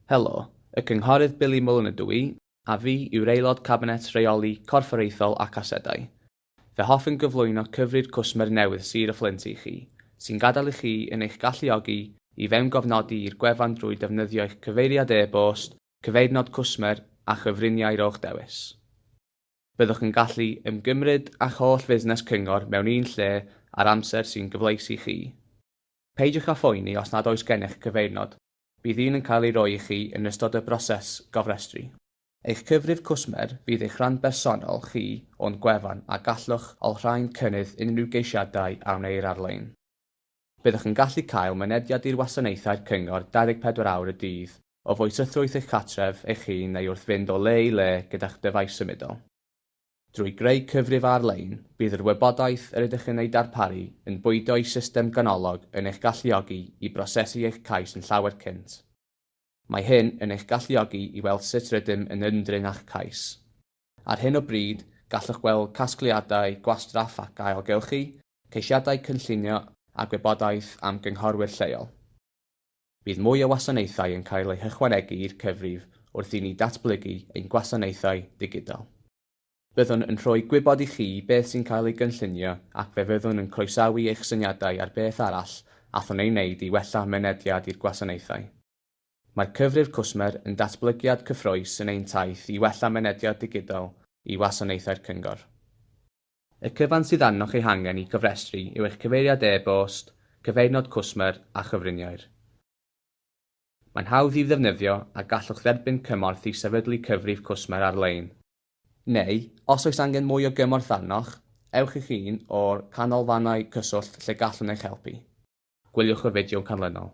Helo, y Cynghorydd Billy Mullen ydw i, a fi yw'r Aelod Cabinet Rheoli Corfforaethol ac Asedau. Fe hoffwn gyflwyno cyfrif cwsmer newydd Sir y Fflint i chi, sy'n gadael i chi yn eich galluogi i fewngofnodi i'r gwefan drwy defnyddio eich cyfeiriad e-bost, cyfeirnod cwsmer a chyfriniair o'ch dewis. Byddwch yn gallu ymgymryd â'ch holl fusnes cyngor mewn un lle ar amser sy'n gyfleus i chi. Peidiwch â phoeni os nad oes gennych cyfeirnod, bydd un yn cael ei roi i chi yn ystod y broses gofrestru. Eich cyfrif cwsmer fydd eich rhan bersonol chi o'n gwefan a gallwch olrhain cynnydd unrhyw geisiadau a wneir ar-lein. Byddwch yn gallu cael mynediad i'r wasanaethau'r cyngor 24 awr y dydd, o fwysythrwydd eich cartref eich hun neu wrth fynd o le i le gyda'ch dyfais symudol. Drwy greu cyfrif ar-lein, bydd yr wybodaeth yr ydych yn ei darparu yn bwydo i system ganolog yn eich galluogi i brosesu eich cais yn llawer cynt. Mae hyn yn eich galluogi i weld sut rydym yn ymdrin â'ch cais. Ar hyn o bryd, gallwch gweld casgliadau gwastraff ac ailgylchu, ceisiadau cynllunio a gwybodaeth am gynghorwyr lleol. Bydd mwy o wasanaethau yn cael eu hychwanegu i'r cyfrif wrth i ni datblygu ein gwasanaethau digidol. Byddwn yn rhoi gwybod i chi beth sy'n cael ei gynllunio ac fe fyddwn yn croesawu eich syniadau ar beth arall allwn ei wneud i wella mynediad i'r gwasanaethau. Mae'r cyfrif cwsmer yn datblygiad cyffrous yn ein taith i wella mynediad digidol i wasanaethau'r cyngor. Y cyfan sydd arnoch ei hangen i gofrestru yw eich cyfeiriad e-bost, cyfeirnod cwsmer a chyfriniair. Mae'n hawdd i'w ddefnyddio a gallwch dderbyn cymorth i sefydlu cyfrif cwsmer ar-lein. Neu, os oes angen mwy o gymorth arnoch, ewch i'ch un o'r canolfannau cyswllt lle gallwn eich helpu. Gwyliwch y fideo canlynol.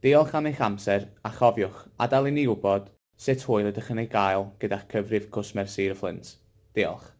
Diolch am eich amser a chofiwch, adael i ni wybod sut hwyl ydych yn ei gael gyda'ch cyfrif cwsmer Sir y Fflint. Diolch.